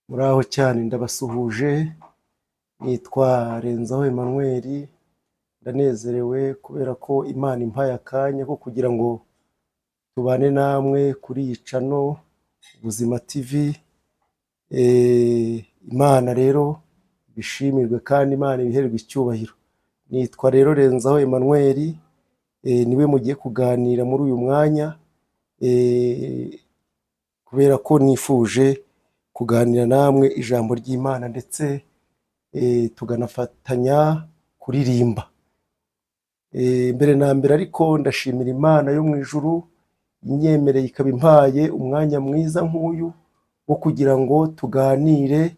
Muraho cyane, ndabasuhuje. Nitwa Renzaho Emmanuel. Ndanezerewe kubera ko Imana impaye akanya ko kugira ngo tubane namwe kuri iyi channel Ubuzima TV. Imana rero ibishimirwe kandi Imana ibiherwe icyubahiro. Nitwa rero Renzaho Emmanuel, niwe mugiye kuganira muri uyu mwanya, kubera ko nifuje kuganira namwe ijambo ry'Imana, ndetse tukanafatanya kuririmba. Mbere na mbere ariko ndashimira Imana yo mu ijuru inyemereye ikaba impaye umwanya mwiza nk'uyu wo kugira ngo tuganire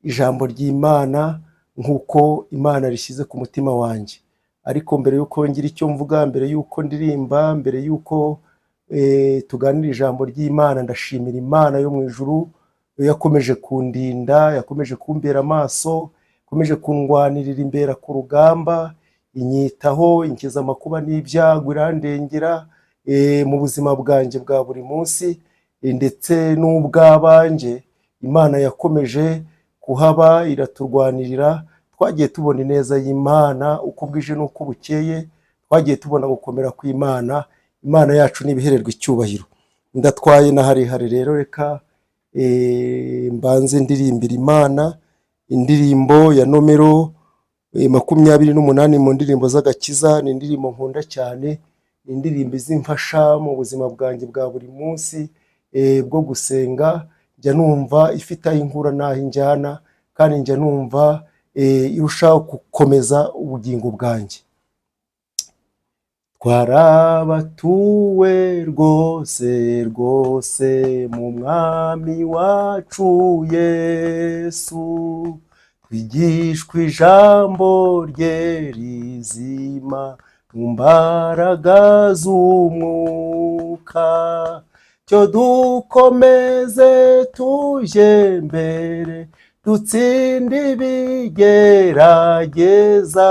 ijambo ry'Imana nk'uko Imana rishyize ku mutima wanjye. Ariko mbere y'uko ngira icyo mvuga, mbere y'uko ndirimba, mbere y'uko tuganira ijambo ry'Imana, ndashimira Imana yo mu ijuru yo yakomeje kundinda, yakomeje kumbera amaso, yakomeje kundwanirira imbera ku rugamba, inyitaho, inkiza amakuba n'ibyago, irandengera mu buzima bwanjye bwa buri munsi, ndetse n'ubw'abanjye. Imana yakomeje kuhaba, iraturwanirira. Twagiye tubona ineza y'Imana uko bwije n'uko bukeye, twagiye tubona gukomera kw'Imana. Imana yacu ntibihererwa icyubahiro. Ndatwaye na harehare rero, reka mbanze ndirimbira Imana indirimbo ya nomero 28 mu ndirimbo z'agakiza. Ni indirimbo nkunda cyane, ni indirimbo izimfasha mu buzima bwanjye bwa buri munsi bwo gusenga. Njya numva ifite aho inkura n'aho injyana, kandi njya numva irushaho gukomeza ubugingo bwanjye. Twarabatuwe rwose rwose mu Mwami wacu Yesu, twigishwa ijambo rye rizima mu mbaraga z'umwuka. Cyo dukomeze tujye mbere, dutsinde ibigerageza,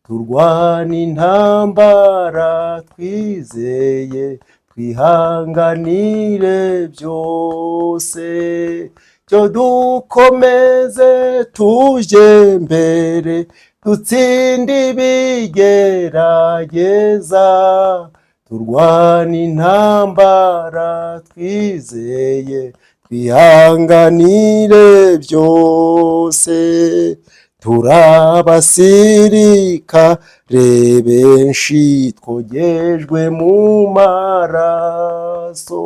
turwana intambara twizeye, twihanganire byose. Cyo dukomeze tujye mbere, dutsinde ibigerageza, turwana intambara twizeye, twihanganire byose. Turabasirikare benshi twogejwe mu maraso,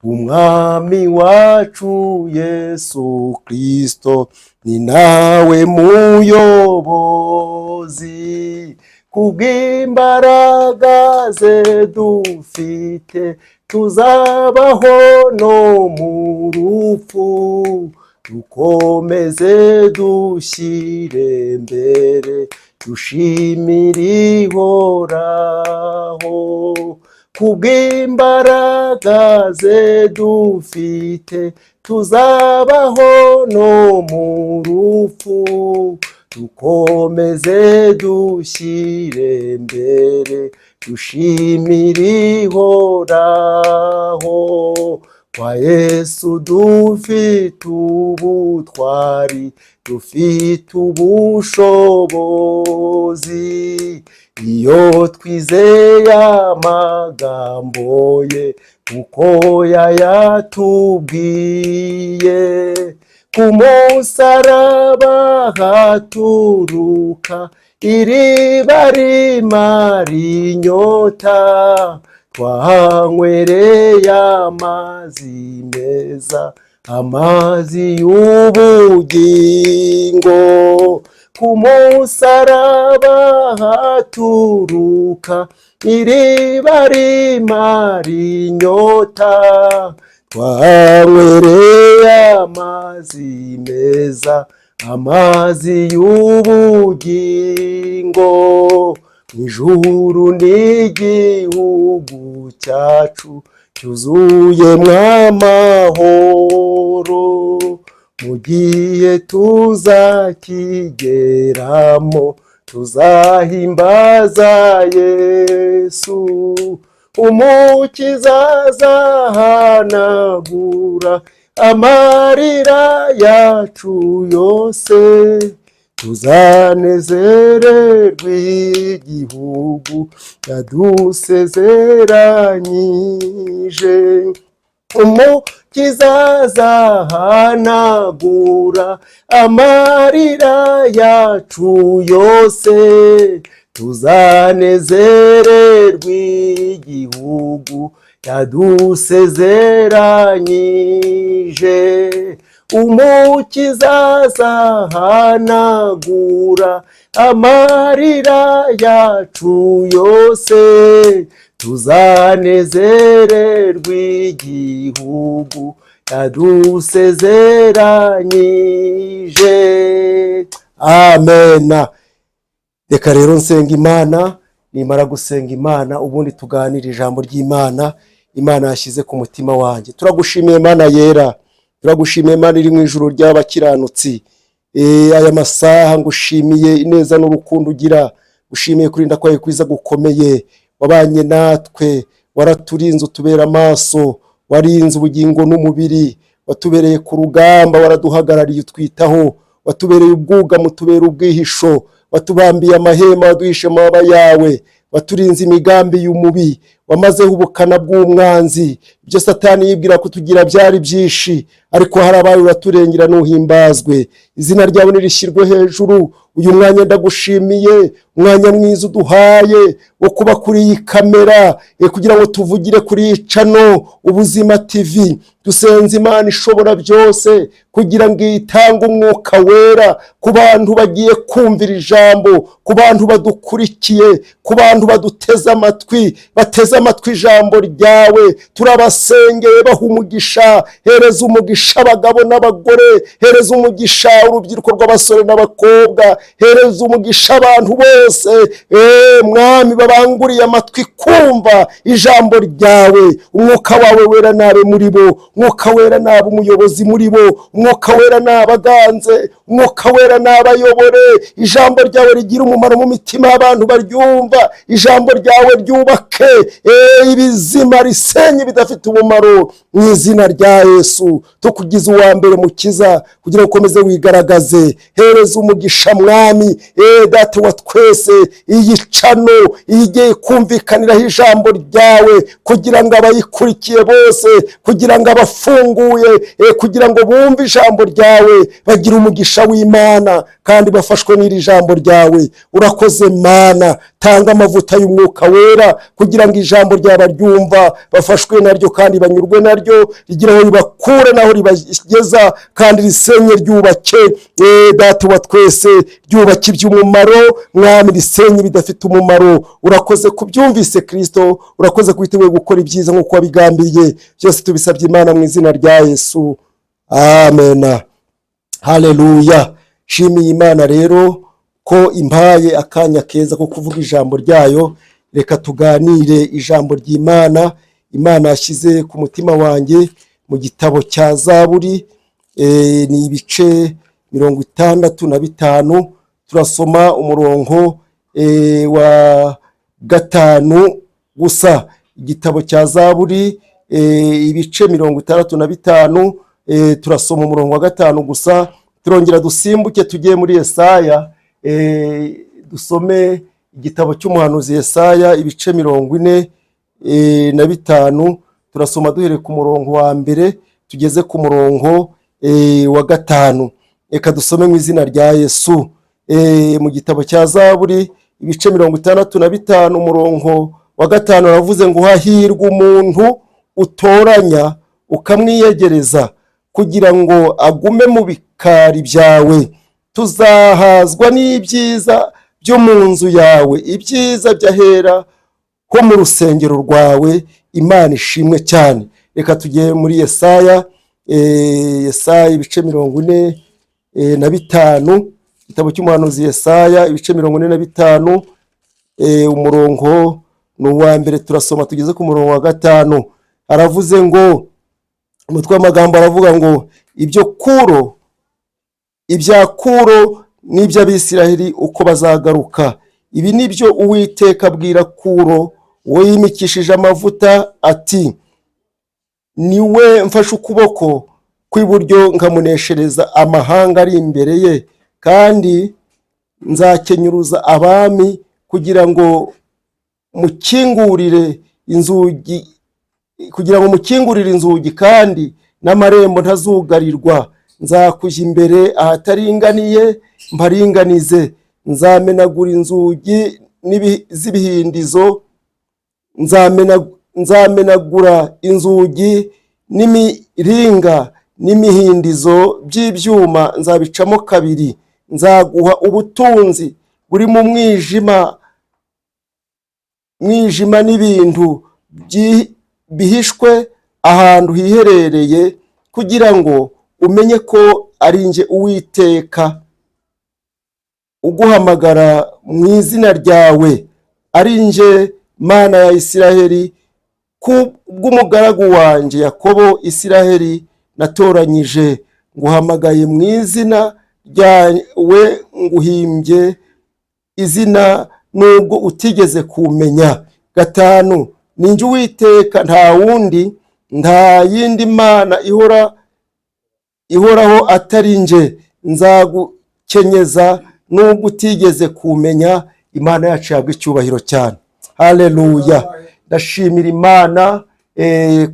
Umwami wacu Yesu Kristo ni nawe muyobozi. Kubw'imbaraga ze dufite tuzabaho no mu rupfu. Dukomeze dushyire mbere, dushimire Ihoraho. Kubw'imbaraga ze dufite tuzabaho no mu rupfu. Dukomeze dushyire mbere, dushimire Ihoraho. Kwa Yesu dufite ubutwari, dufite ubushobozi, iyo twizeye amagambo ye kuko yayatubwiye. Ku musaraba haturuka iriba rimara inyota, twahanywereye amazi meza, amazi y'ubugingo. Ku musaraba haturuka iriba rimara inyota, twanywereye amazi meza, amazi y'ubugingo. Ijuru n'igihugu cyacu cyuzuyemwo amahoro, mu gihe tuzakigeramo tuzahimbaza Yesu. Umukiza azahanagura amarira yacu yose, tuzanezererwe igihugu yadusezeranyije. Umukiza azahanagura amarira yacu yose, tuzanezererwe igihugu yadusezeranyije. Umukiza azahanagura amarira yacu yose, tuzanezererwe igihugu yadusezeranyije. Amena. Reka rero nsenga Imana. Nimara gusenga Imana, ubundi tuganire ijambo ry'Imana Imana yashyize ku mutima wanjye. Turagushimiye, Imana yera, turagushimiye, Imana iri mu ijuru ry'abakiranutsi. Aya masaha ngushimiye ineza n'urukundo ugira, ushimiye kurinda kwawe kwiza gukomeye. Wabanye natwe, waraturinze, utubera amaso, warinze ubugingo n'umubiri, watubereye ku rugamba, waraduhagarariye, utwitaho, watubereye ubwugamo, utubera ubwihisho, watubambiye amahema, waduhishe amababa yawe, waturinze imigambi y'umubi, wamazeho ubukana bw'umwanzi. Ibyo Satani yibwira kutugira byari byinshi, ariko harabaye uraturengera. Nuhimbazwe, izina ryawe nirishyirwe hejuru. Uyu mwanya ndagushimiye, umwanya mwiza uduhaye wo kuba kuri iyi kamera kugira ngo tuvugire kuri iyi channel Ubuzima TV. Dusenze Imana ishobora byose kugira ngo itange Umwuka Wera ku bantu bagiye kumvira ijambo, ku bantu badukurikiye, ku bantu baduteze amatwi, bateze amatwi ijambo ryawe. Turabasengeye, baha umugisha. Hereza umugisha abagabo n'abagore, hereza umugisha urubyiruko rw'abasore n'abakobwa, hereza umugisha abantu bose, Mwami, babanguriye amatwi kumva ijambo ryawe. Umwuka wawe Wera nabe muri bo, Umwuka Wera nabe umuyobozi muri bo, Umwuka Wera nabaganze, Umwuka Wera nabayobore. Ijambo ryawe rigira umumaro mu mitima y'abantu baryumva, ijambo ryawe ryubake ibizima, risenye bidafite umumaro. Mu izina rya Yesu tukugize uwa mbere, Mukiza, kugira ngo ukomeze wigaragaze. Hereza umugisha, Mwami, Data wa twese, iyi channel igiye kumvikaniraho ijambo ryawe, kugira ngo abayikurikiye bose, kugira ngo abafunguye, kugira ngo bumve ijambo ryawe, bagire umugisha w'Imana kandi bafashwe n'iri jambo ryawe. Urakoze, Mana. Tanga amavuta y'Umwuka Wera kugira ngo ijambo ryawe baryumva bafashwe naryo kandi banyurwe naryo, rigira aho ribakure n'aho ribageza, kandi risenye ryubake. Data wa twese, ryubake iby'umumaro, Mwami, risenye bidafite umumaro. Urakoze kubyumvise, Kirisito. Urakoze kwiteguye gukora ibyiza nk'uko wabigambiriye. Byose tubisabye, Imana, mu izina rya Yesu, amena. Haleluya. Shimiye Imana rero ko impaye akanya keza ko kuvuga ijambo ryayo. Reka tuganire ijambo ry'Imana Imana yashyize ku mutima wanjye mu gitabo cya Zaburi. Ni ibice 65, turasoma umurongo wa 5 gusa. Igitabo cya Zaburi, ibice 65, turasoma umurongo wa 5 gusa. Turongera dusimbuke tugiye muri Yesaya, dusome igitabo cy'umuhanuzi Yesaya, ibice 45, turasoma duhereye ku murongo wa 1 tugeze ku murongo wa 5. Reka dusome mu izina rya Yesu. Mu gitabo cya Zaburi, ibice 65, umurongo wa 5, aravuze ngo: "Hahirwa umuntu utoranya ukamwiyegereza kugira ngo agume mu bikari byawe. Tuzahazwa n'ibyiza byo mu nzu yawe, ibyiza by'ahera ho mu rusengero rwawe." Imana ishimwe cyane. Reka tujye muri Yesaya, Yesaya ibice 45, igitabo cy'umuhanuzi Yesaya, ibice 45, umurongo ni uwa 1, turasoma tugeze ku murongo wa 5. Aravuze ngo, umutwe w'amagambo aravuga ngo: "Ibyo Kuro, ibya Kuro n'iby'Abisiraheli uko bazagaruka." Ibi ni byo Uwiteka abwira Kuro. Uwo yimikishije amavuta ati: "Niwe mfashe ukuboko kw'iburyo nkamuneshereza amahanga ari imbere ye, kandi nzakenyuruza abami kugira ngo mukingurire inzugi, kugira ngo mukingurire inzugi, kandi n'amarembo ntazugarirwa. Nzakujya imbere ahataringaniye mparinganize, nzamenagura inzugi z'ibihindizo, nzamenagura inzugi n'imiringa n'imihindizo by'ibyuma nzabicamo kabiri. Nzaguha ubutunzi buri mu mwijima n'ibintu bihishwe ahantu hiherereye, kugira ngo umenye ko ari njye Uwiteka uguhamagara mu izina ryawe, ari njye Mana ya Isiraheli, ku bw'umugaragu wanjye Yakobo, Isiraheli natoranyije. Nguhamagaye mu izina ryawe, nguhimbye izina nubwo utigeze kumenya." 5: "Ni njye Uwiteka, nta wundi, nta yindi mana ihoraho atari njye. Nzagukenyeza nubwo utigeze kumenya." Imana yacu yabwa icyubahiro cyane. Haleluya! Ndashimira Imana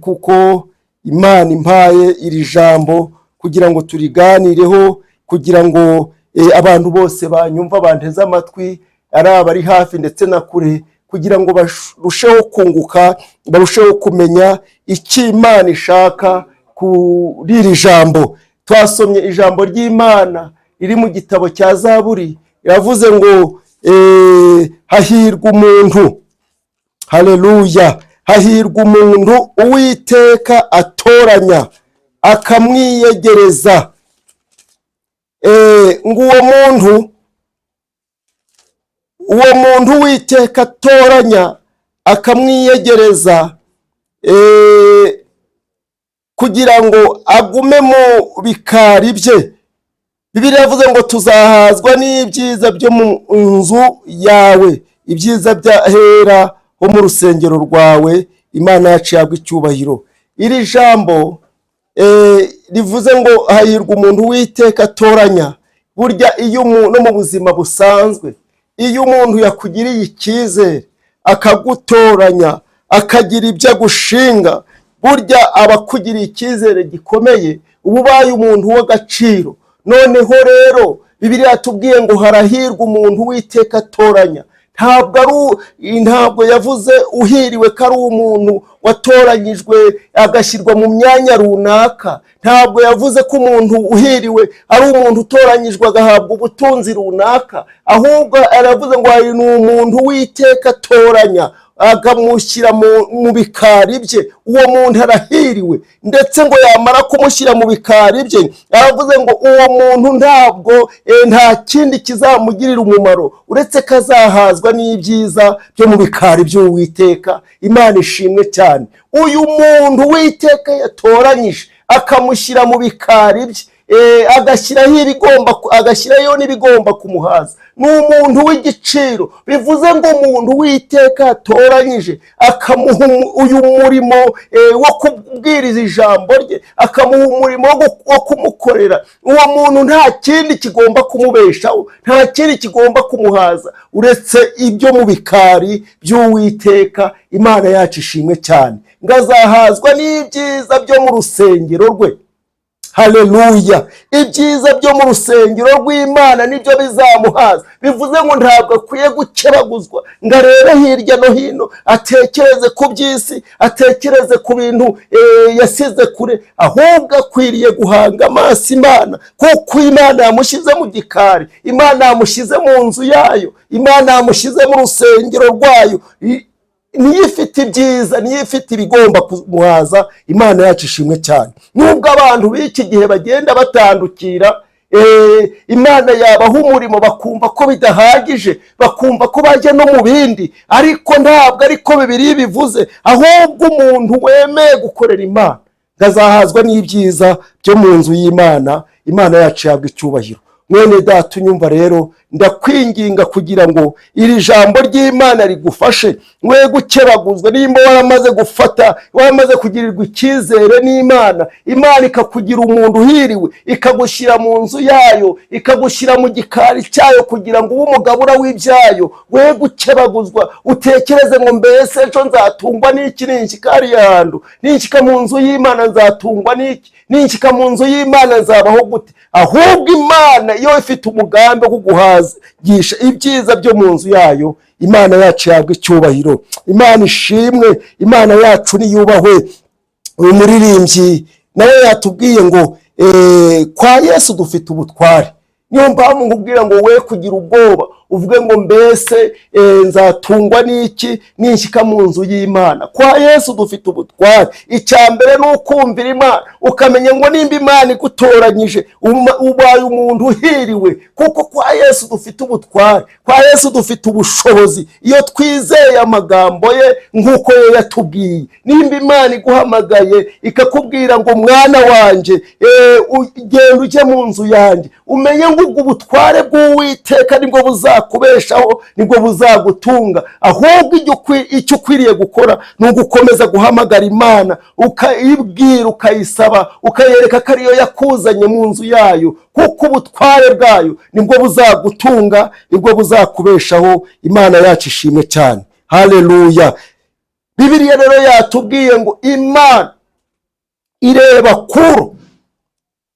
kuko Imana impaye iri jambo kugira ngo turiganireho, kugira ngo abantu bose banyumva, banteze amatwi, ari abari hafi ndetse na kure, kugira ngo barusheho kunguka, barusheho kumenya icyo Imana ishaka kuri iri jambo. Twasomye ijambo ry'Imana riri mu gitabo cya Zaburi, riravuze ngo hahirwa umuntu, haleluya, hahirwa umuntu Uwiteka atoranya akamwiyegereza. Ngo uwo muntu Uwiteka atoranya akamwiyegereza kugira ngo agume mu bikari bye. Bibiliya yavuze ngo tuzahazwa n'ibyiza byo mu nzu yawe, ibyiza by'ahera ho mu rusengero rwawe. Imana yacu yabwa icyubahiro. Iri jambo rivuze ngo hahirwa umuntu Uwiteka atoranya. Burya iyo no mu buzima busanzwe, iyo umuntu yakugiriye icyizere akagutoranya, akagira ibyo agushinga, burya aba akugiriye icyizere gikomeye, uba ubaye umuntu w'agaciro. Noneho rero Bibiliya yatubwiye ngo harahirwa umuntu Uwiteka atoranya. Ntabwo yavuze uhiriwe ko ari umuntu watoranyijwe agashyirwa mu myanya runaka. Ntabwo yavuze ko umuntu uhiriwe ari umuntu utoranyijwe agahabwa ubutunzi runaka. Ahubwo aravuze ngo hari ni umuntu Uwiteka atoranya akamushyira mu bikari bye. Uwo muntu arahiriwe. Ndetse ngo yamara kumushyira mu bikari bye, aravuze ngo uwo muntu ntabwo nta kindi kizamugirira umumaro uretse ko azahazwa n'ibyiza byo mu bikari by'Uwiteka. Imana ishimwe cyane. Uyu muntu Uwiteka yatoranyije akamushyira mu bikari bye, agashyiraho ibigomba, agashyirayo n'ibigomba kumuhaza, ni umuntu w'igiciro. Bivuze ngo umuntu Uwiteka yatoranyije akamuha uyu murimo wo kubwiriza ijambo rye, akamuha umurimo wo kumukorera, uwo muntu nta kindi kigomba kumubeshaho, nta kindi kigomba kumuhaza uretse ibyo mu bikari by'Uwiteka. Imana yacu ishimwe cyane. Ngo azahazwa n'ibyiza byo mu rusengero rwe. Haleluya! Ibyiza byo mu rusengero rw'Imana nibyo bizamuhaza. Bivuze ngo ntabwo akwiye gukebaguzwa ngo arebe hirya no hino, atekereze ku by'isi, atekereze ku bintu yasize kure. Ahubwo akwiriye guhanga amaso Imana, kuko Imana yamushyize mu gikari, Imana yamushyize mu nzu yayo, Imana yamushyize mu rusengero rwayo. Niyo ifite ibyiza, niyo ifite ibigomba kumuhaza. Imana yacu ishimwe cyane. Nubwo abantu b'iki gihe bagenda batandukira, Imana yabaha umurimo bakumva ko bidahagije, bakumva ko bajya no mu bindi, ariko ntabwo ariko Bibiliya bivuze. Ahubwo umuntu wemeye gukorera Imana ngo azahazwa n'ibyiza byo mu nzu y'Imana. Imana yacu yabwa icyubahiro. Mwene data unyumva rero, Ndakwinginga kugira ngo iri jambo ry'Imana rigufashe, we gukebaguzwa. Nimba waramaze gufata, waramaze kugirirwa icyizere n'Imana, Imana ikakugira umuntu uhiriwe, ikagushyira mu nzu yayo, ikagushyira mu gikari cyayo kugira ngo ube umugabura w'ibyayo, we gukebaguzwa utekereze ngo: "Mbese ejo nzatungwa n'iki ninshyika hariya hantu? Ninshyika mu nzu y'Imana nzatungwa n'iki? Ninshyika mu nzu y'Imana nzabaho gute?" Ahubwo Imana iyo ifite umugambi wo kuguhagisha ibyiza byo mu nzu yayo. Imana yacu yabwa icyubahiro, Imana ishimwe, Imana yacu niyubahwe. Uyu muririmbyi nawe yatubwiye ngo kwa Yesu dufite ubutware. Niyo mpamvu nkubwira ngo we kugira ubwoba, uvuge ngo: "Mbese nzatungwa n'iki ninshyika mu nzu y'Imana?" Kwa Yesu dufite ubutware. Icya mbere ni ukumvira Imana, ukamenya ngo nimba Imana igutoranyije, ubaye umuntu uhiriwe, kuko kwa Yesu dufite ubutware, kwa Yesu dufite ubushobozi iyo twizeye amagambo ye nk'uko ye yatubwiye. Nimba Imana iguhamagaye ikakubwira ngo: "Mwana wanjye, genda ujye mu nzu yanjye," umenye ngo ubwo ubutware bw'Uwiteka nibwo buzakubeshaho, nibwo buzagutunga. Ahubwo icyo ukwiriye gukora ni ugukomeza guhamagara Imana, ukayibwira, ukayisaba, ukayereka ko ariyo yakuzanye mu nzu yayo, kuko ubutware bwayo nibwo buzagutunga, nibwo buzakubeshaho. Imana yacu ishimwe cyane, haleluya. Bibiliya rero yatubwiye ngo Imana ireba Kuro,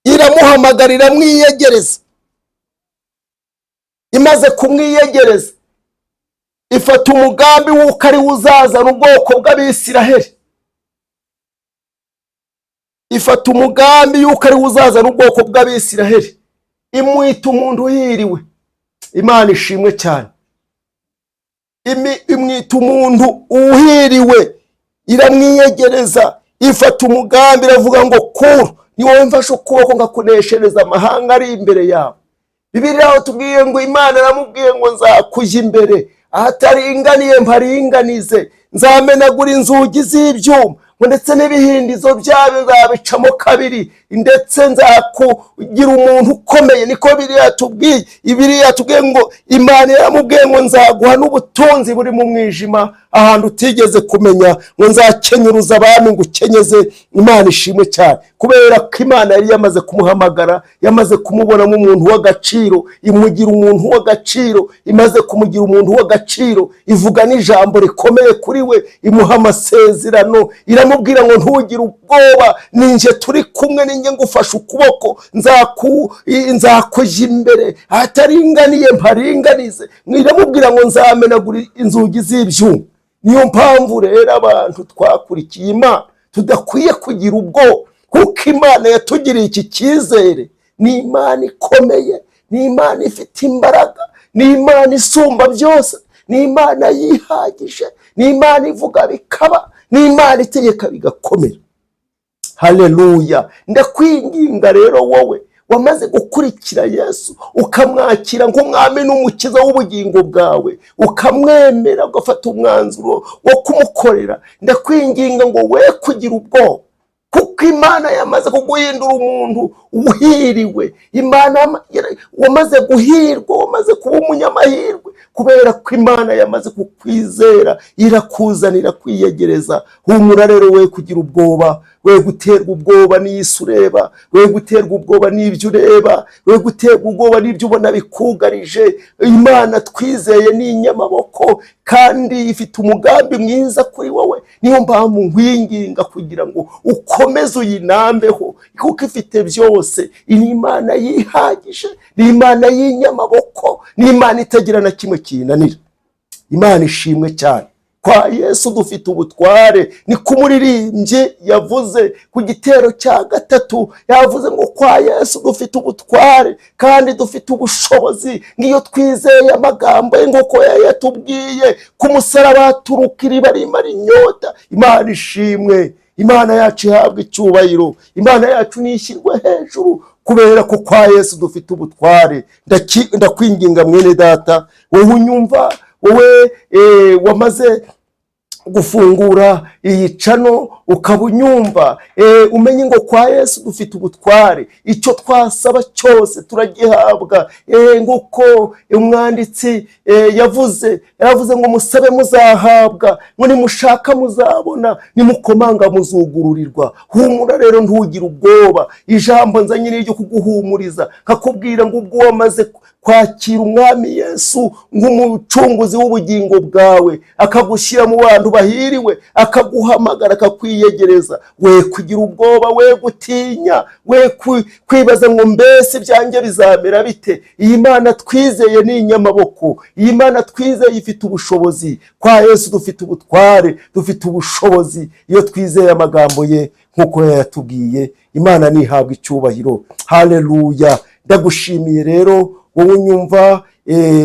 iramuhamagara, iramwiyegereza. Imaze kumwiyegereza, ifata umugambi w'uko ari we uzazana ubwoko bw'Abisiraheli. Ifata umugambi y'uko ari we uzazana ubwoko bw'Abisiraheli, imwita umuntu uhiriwe. Imana ishimwe cyane. Imwita umuntu uhiriwe, iramwiyegereza, ifata umugambi, iravuga ngo: "Kuro, ni wowe mfashe ukuboko ngakuneshereza amahanga ari imbere yawe." Bibiliya aho tubwiye ngo Imana iramubwiye ngo: "Nzakujya imbere, ahataringaniye mparinganize, nzamenagura inzugi z'ibyuma, ngo ndetse n'ibihindizo byabyo nzabicamo kabiri, ndetse nzakugira umuntu ukomeye." Niko biriya tubwiye. Biriya tubwiye ngo Imana yaramubwiye ngo: "Nzaguha n'ubutunzi buri mu mwijima, ahantu utigeze kumenya," ngo: "Nzakenyuruza abami ngo ukenyeze." Imana ishimwe cyane, kubera ko Imana yari yamaze kumuhamagara, yamaze kumubonamo umuntu w'agaciro, imugira umuntu w'agaciro. Imaze kumugira umuntu w'agaciro, ivuga n'ijambo rikomeye kuri we, imuha amasezerano, iramubwira ngo: "Ntugire ubwoba, ninjye turi kumwe, ninjye ngufashe ukuboko, nzakujya imbere, ahataringaniye mparinganize." Iramubwira ngo: "Nzamenagura inzugi z'ibyuma." Niyo mpamvu rero abantu twakurikiye Imana tudakwiye kugira ubwoba, kuko Imana yatugiriye iki cyizere. Ni Imana ikomeye, ni Imana ifite imbaraga, ni Imana isumba byose, ni Imana yihagije, ni Imana ivuga bikaba, ni Imana itegeka bigakomera. Haleluya! Ndakwinginga rero, wowe wamaze gukurikira Yesu, ukamwakira nk'umwami n'umukiza w'ubugingo bwawe, ukamwemera, ugafata umwanzuro wo kumukorera, ndakwinginga ngo we kugira ubwoba, kuko Imana yamaze kuguhindura umuntu uhiriwe. Imana, wamaze guhirwa, wamaze kuba umunyamahirwe, kubera ko Imana yamaze kukwizera, irakuzanira kwiyegereza. Humura rero, we kugira ubwoba, we guterwa ubwoba n'isi ureba, we guterwa ubwoba n'ibyo ureba, we guterwa ubwoba n'ibyo ubona bikugarije. Imana twizeye ni inyamaboko kandi ifite umugambi mwiza kuri wowe. Niyo mpamvu nkwinginga kugira ngo ukomeze uyinambeho, kuko ifite byose. Ni Imana yihagije, ni Imana y'inyamaboko, ni Imana itagira na kimwe kiyinanira. Imana ishimwe cyane. Kwa Yesu dufite ubutware, niko umuririmbyi yavuze ku gitero cya gatatu. Yavuze ngo kwa Yesu dufite ubutware kandi dufite ubushobozi, ngiyo twizeye amagambo ye nk'uko yayatubwiye. Ku musaraba haturuka iriba rimara inyota. Imana ishimwe, Imana yacu ihabwa icyubahiro, Imana yacu nishyirwe hejuru, kubera ko kwa Yesu dufite ubutware. Ndakwinginga mwene data, wowe unyumva, wowe wamaze Gufungura iyi channel ukaba unyumva, umenye ngo kwa Yesu dufite ubutware, icyo twasaba cyose turagihabwa. Nguko umwanditsi yavuze, yaravuze ngo musabe muzahabwa, ngo nimushaka muzabona, nimukomanga muzugururirwa. Humura rero, ntugire ubwoba. Ijambo nzanye ni iryo kuguhumuriza, nkakubwira ngo ubwo wamaze kwakira Umwami Yesu nk'umucunguzi w'ubugingo bwawe, akagushyira mu bantu bahiriwe, akaguhamagara, akakwiyegereza, we kugira ubwoba, we gutinya, we kwibaza ngo mbese ibyanjye bizamera bite? Iyi Mana twizeye ni inyamaboko, iyi Mana twizeye ifite ubushobozi. Kwa Yesu dufite ubutware, dufite ubushobozi iyo twizeye amagambo ye nk'uko yayatubwiye. Imana ntihabwa icyubahiro. Haleluya! Ndagushimiye rero wowe unyumva,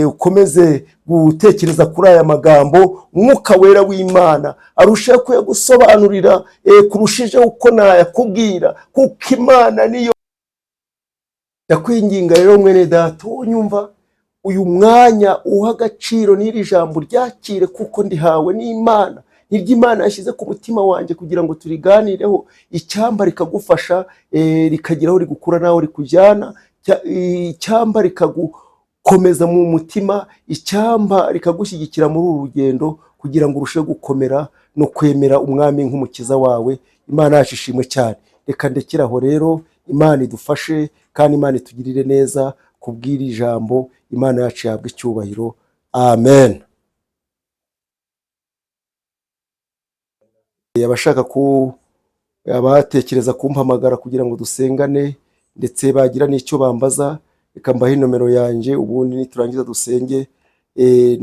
ukomeze gutekereza kuri aya magambo. Umwuka Wera w'Imana arushaho kuyagusobanurira kurushijeho uko nayakubwira, kuko Imana niyo. Ndakwinginga rero mwene data unyumva, uyu mwanya uha agaciro n'iri jambo ryakire, kuko ndihawe n'Imana, niryo Imana yashyize ku mutima wanjye kugira ngo turiganireho. Icyamba rikagufasha, rikagira aho rigukura n'aho rikujyana, icyamba rikagukomeza mu mutima, icyamba rikagushyigikira muri uru rugendo kugira ngo urusheho gukomera no kwemera Umwami nk'Umukiza wawe. Imana yacu ishimwe cyane. Reka ndekere aho rero. Imana idufashe kandi Imana itugirire neza kubw'iri jambo. Imana yacu yahabwa icyubahiro. Amen. Abashaka ku abatekereza kumpamagara kugira ngo dusengane, ndetse bagira n'icyo bambaza, reka mbahe nomero yanjye, ubundi niturangiza dusenge.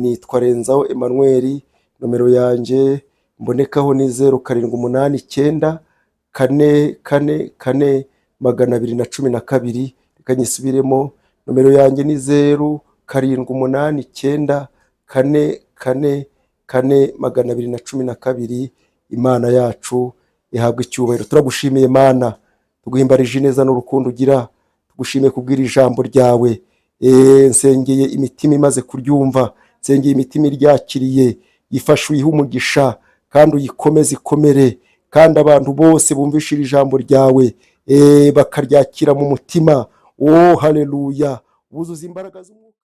Nitwa Renzaho Emmanuel. Nomero yanjye mbonekaho ni 0789444212. Reka nyisubiremo: nomero yanjye ni 0789444212. Imana yacu ihabwa icyubahiro. Turagushimiye Mana, tuguhimbarije ineza n'urukundo ugira. Tugushimiye kubwira ijambo ryawe. Nsengeye imitima imaze kuryumva, nsengeye imitima iryakiriye, yifashe, uyihe umugisha kandi uyikomeze ikomere. Kandi abantu bose bumvishe iri jambo ryawe, bakaryakira mu mutima, oh haleluya, wuzuza imbaraga z'umwuka.